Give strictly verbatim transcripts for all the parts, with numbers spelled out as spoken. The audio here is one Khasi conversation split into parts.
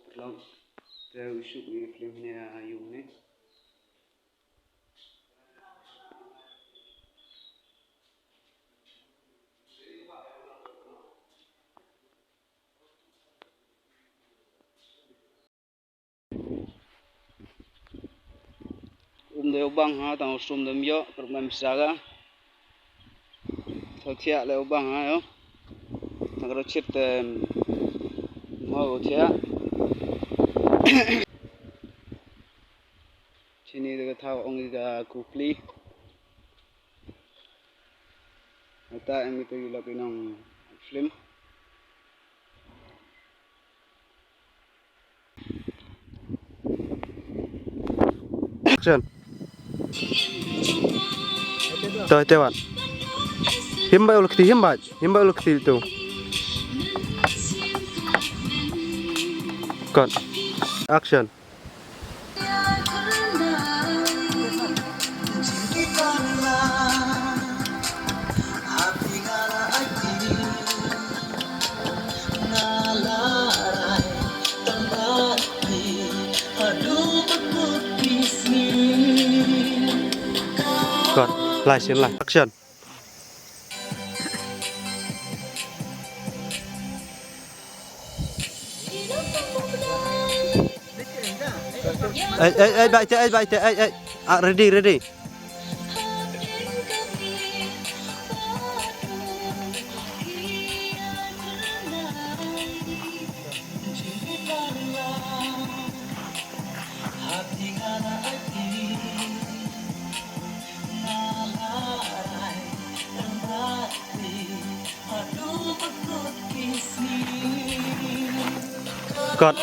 Paralok, te u shoot ïa ka film hangne ha ïing ne. Um dei u bang ha, tang u sum dei ym ïoh, ka ruh mem sa ka. Tang thiah leh u bang ha ïoh. Tang ka ruh chit te, mo u thiah. Chini dei ka thaw ong ka kupli. Ata em kita ïa lok ïa nong film. Action. Toi te wan. Him bai u lukti, him bai, him bai u lukti tu. Cut. Action. Cut. Lai, scene lai. Action. Ei, ei, ei, bai te, ei, bai te, ei, ei. Ah, ready, ready. Cut.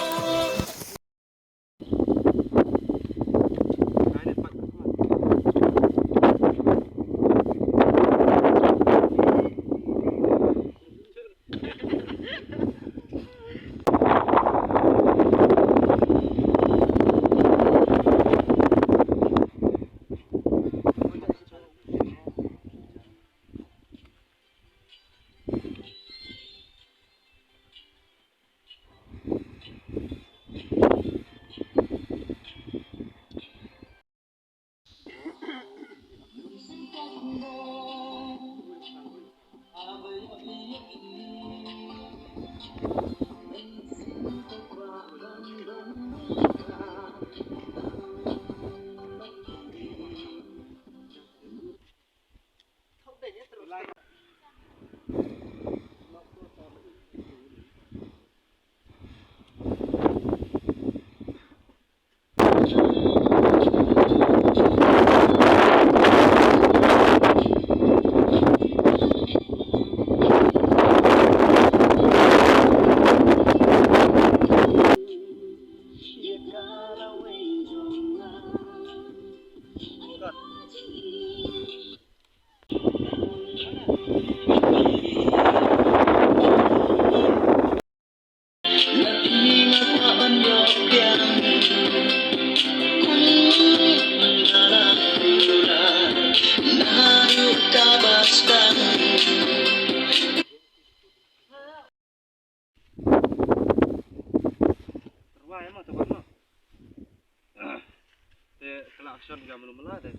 Te ka la action ka mlu mala de.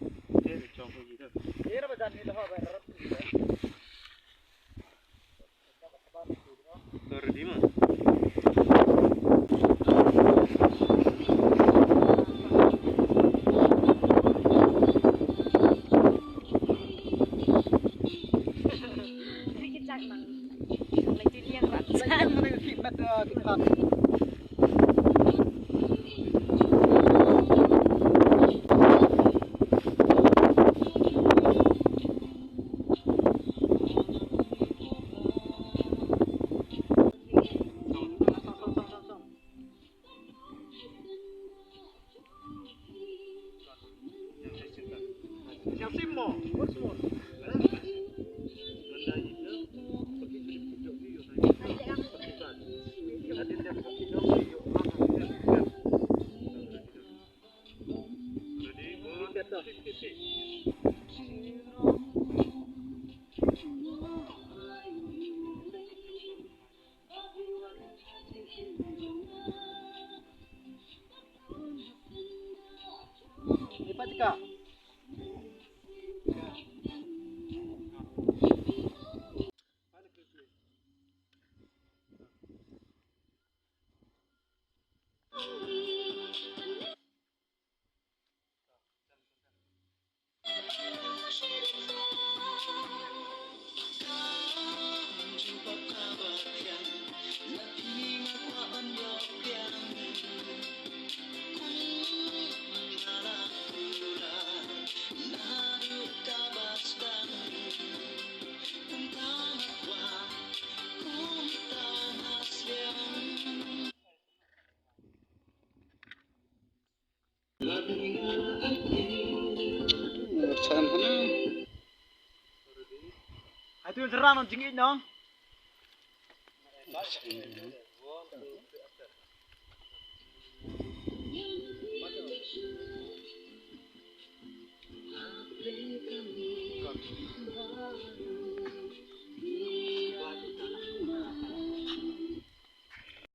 Te de chong ko ji de. Te ra ba jan ni la ba. To ready ma. Chan hana. Ai tu ran on jingit nong.